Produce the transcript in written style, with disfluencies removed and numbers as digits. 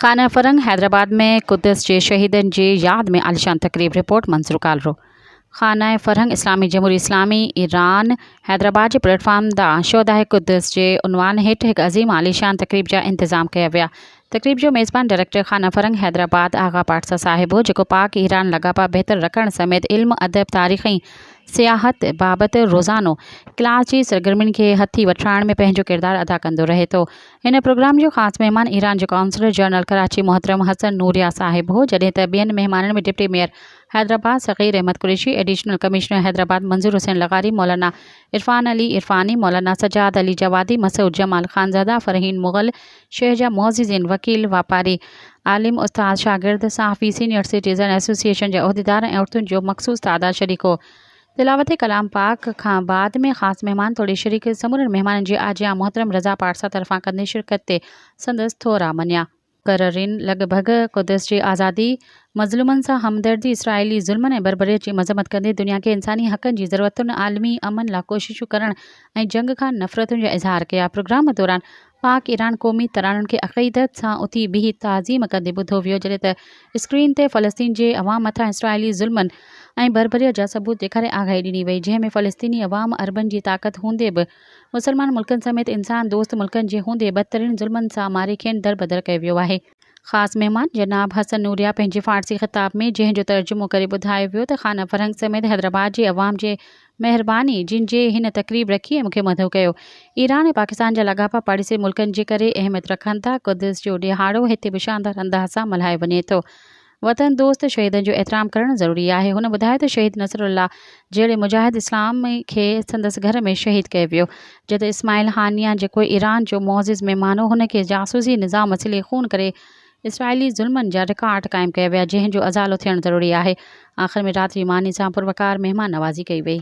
خانه فرنگ حيدرآباد ۾ قدس جي شهيدن جي ياد ۾ عاليشان تقريب رپورٽ منظور ڪالرو خانه فرهنگ اسلامي جمهوري اسلامي ايران حيدرآباد جي پليٽ فارم تان شهداء قدس جي عنوان هيٺ هڪ عظيم عاليشان تقريب جا انتظام ڪيا ويا تقريب جو ميزبان ڊائريڪٽر خانه فرهنگ حيدرآباد آغا پارسا صاحب هو جيڪو پاڪ ايران لاڳاپا بهتر رکڻ سميت علم ادب تاريخ ۽ سياحت بابت روزانو ڪلاس جي سرگرمين کي هٿي وٺرائڻ ۾ پنهنجو ڪردار ادا ڪندو رهي ٿو. هن پروگرام جو خاص مهمان ايران جو قونصلر جنرل ڪراچي محترم حسن نوريا صاحب هو، جڏهن ته ٻين مهمانن ۾ deputy mayor Hyderabad Saghir Ahmed Qureshi, additional commissioner Hyderabad Manzoor Hussain لغاري، مولانا عرفان علي عرفاني، مولانا سجاد علي جوادي، مسعود جمال خانزاده، فرحين مغل، شهر جا معززين، وڪيل، واپاري، عالم، استاد، شاگرد، صحافي، سينيئر سٽيزن ايسوسيئيشن جا عهديدار ۽ عورتن جو مخصوص تعداد شريڪ هو. تلاوت ڪلام پاڪ کان بعد ۾ خاص مهمان توڙي شريڪ سمورن مهمانن جي آجيان محترم رضا پارسا طرفان ڪندي شرڪت تي سندس ٿورا مڃيا. مقررين لڳ ڀڳ قدس جي آزادي، مظلومن سان همدردي، اسرائيلي ظلمن ۽ بربريت جي مذمت ڪندي دنيا کي انساني حقن جي ضرورتن، عالمي امن لا ڪوششون ڪرڻ ۽ جنگ کان نفرتن جو اظهار ڪيا. پروگرام دوران پاڪ ايران قومي ترانن کي عقيدت سان اٿي بيهي تعظيم ڪندي ٻڌو ويو جڏهن ته اسڪرين تي فلسطين جي عوام مٿان اسرائيلي ظلمن ۽ بربريت جا ثبوت ڏيکاري آگاهي ڏني وئي جنهن ۾ فلسطيني عوام عربن جي طاقت هوندي به مسلمان ملڪن سميت انسان دوست ملڪن جي هوندي بدترين ظلمن سان ماري کين دربدر ڪيو ويو آهي. خاص مهمان جناب حسن نوريا پنهنجي فارسي خطاب ۾ جنهن جو ترجمو ڪري ٻڌايو ويو ته خانه فرهنگ سميت حيدرآباد جي عوام جي مهرباني جن جي هن تقريب رکي ۽ مونکي مدعو ڪيو. ايران ۽ پاڪستان جا لاڳاپا پاڙيسري ملڪن جي ڪري اهميت رکن ٿا. قدس جو ڏهاڙو هتي به شاندار انداز سان ملهايو وڃي ٿو. وطن دوست شهيدن جو احترام ڪرڻ ضروري آهي. هن ٻڌايو ته شهيد نصر الله جهڙي مجاهد اسلام کي سندس گهر ۾ شهيد ڪيو ويو. جڏهن ته اسماعيل هانيه جيڪو ايران جو معزز مهمان هو هن کي جاسوسي نظام وسيلي خون ڪري اسرائيلي ظلمن جا رڪارڊ قائم ڪيا ويا جنهن جو ازالو ٿيڻ ضروري آهي. آخر ۾ رات جي ماني سان پروقار مهمان نوازي ڪئي وئي.